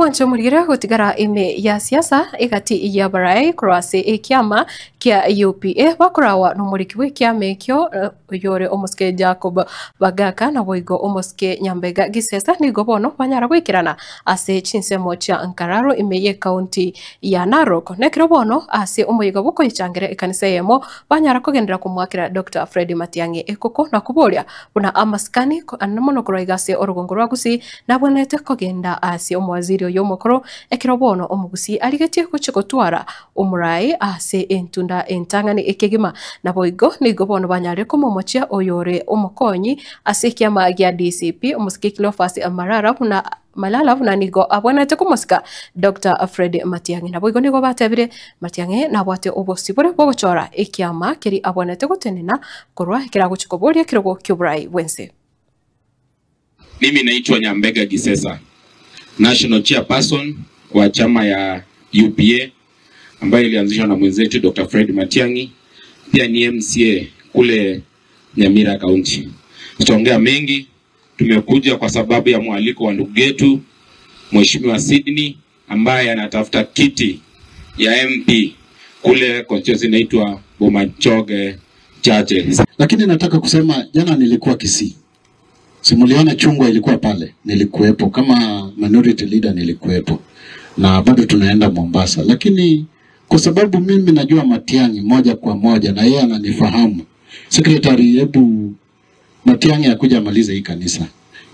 Mwancho murigire gutigara ime ya siasa igati ya barai kurase ekiama kia UPA bakurawa numuriki we kiama ekio oyore omoske Jacob Bagaka na boigo omoske Nyambega Gisesa nigo bono banyara gwikirana ase chinsemo chia Nkararo ime ye county ya Narok nekiro bono ase omoyiga boko ichangere ekanisa yemo banyara kugendera kumwakira Dr. Fred Matiang'i ekoko na kuboria buna amaskani anamono kuraiga ase orugongo rwa Gusii nabonete kogenda ase omwaziri yomokoro ekero bono omugusi arigetie kuchikotwara omurai ase entunda entangani ekegima na boigo nigo bono banyare komomochia oyore omokonyi ase kiama gia DCP omusiki Cleophas Amarara buna Malala buna nigo abonete komosika Dr. Fred Matiang'i na boigo nigo batebire Matiang'i nabwate obosibore bwogochora ekiama keri abonete gotenena korwa ekerago chikoboria kirogo ky'oburai bwense. Mimi naitwa Nyambega Gisesa, National Chairperson wa chama ya UPA ambayo ilianzishwa na mwenzetu Dr. Fred Matiang'i, pia ni MCA kule Nyamira County. Tutaongea mengi, tumekuja kwa sababu ya mwaliko wa ndugu yetu Mheshimiwa Sydney ambaye anatafuta kiti ya MP kule constituency inaitwa Bomachoge Chache. Lakini nataka kusema jana nilikuwa Kisii. Simuliona chungwa ilikuwa pale, nilikuwepo kama minority leader, nilikuwepo. Na bado tunaenda Mombasa. Lakini kwa sababu mimi najua Matiang'i moja kwa moja na yeye ananifahamu. Secretary, hebu Matiang'i akuja amalize hii kanisa.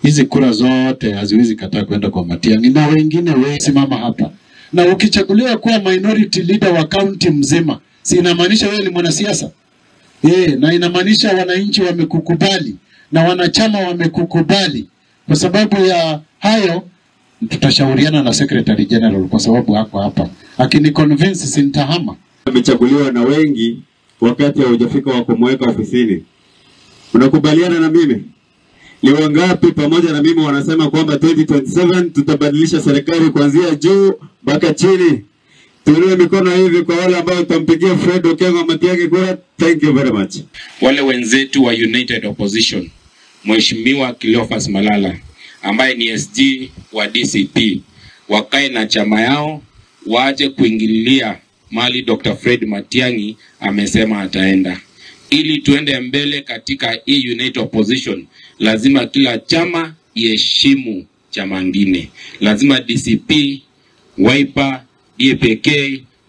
Hizi kura zote haziwezi kataa kwenda kwa Matiang'i na wengine wengi simama hapa. Na ukichaguliwa kuwa minority leader wa county mzima, si inamaanisha wewe ni mwanasiasa? Na inamaanisha wananchi wamekukubali na wanachama wamekukubali. Kwa sababu ya hayo tutashauriana na Secretary General kwa sababu hako hapa. Akini convince sintahama. Amechaguliwa na wengi wakati haujafika wa kumweka ofisini. Unakubaliana na mimi? Ni wangapi pamoja na mimi wanasema kwamba 2027 tutabadilisha serikali kuanzia juu mpaka chini? Tuinue mikono hivi kwa wale ambao tutampigia Fred Okengo Matiang'i kura. Thank you very much. Wale wenzetu wa United Opposition, Mheshimiwa Cleophas Malala ambaye ni SG wa DCP, wakae na chama yao, waache kuingililia mali Dr. Fred Matiang'i amesema ataenda. Ili tuende mbele katika hii United Opposition, lazima kila chama iheshimu chama ngine. Lazima DCP, Wiper, DAPK,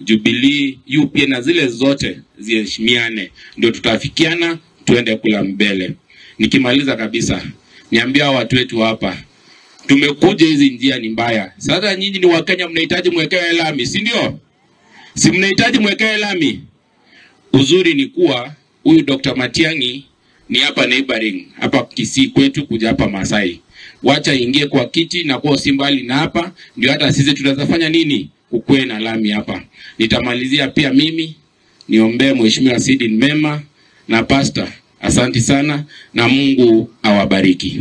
Jubilee, UPA na zile zote ziheshimiane, ndio tutafikiana tuende kula mbele. Nikimaliza kabisa, niambia watu wetu hapa, tumekuja hizi njia ni mbaya. Sasa nyinyi ni Wakenya, mnahitaji mwekewe lami, si ndio? Si mnahitaji mwekewe lami? Uzuri ni kuwa huyu Dr. Matiang'i ni hapa neighboring, hapa Kisii kwetu kuja hapa Masai. Wacha ingie kwa kiti na kwa si mbali na hapa, ndio hata sisi tunaweza fanya nini? Kukue na lami hapa. Nitamalizia pia mimi niombee Mheshimiwa Sydney mema na pastor. Asanti sana na Mungu awabariki.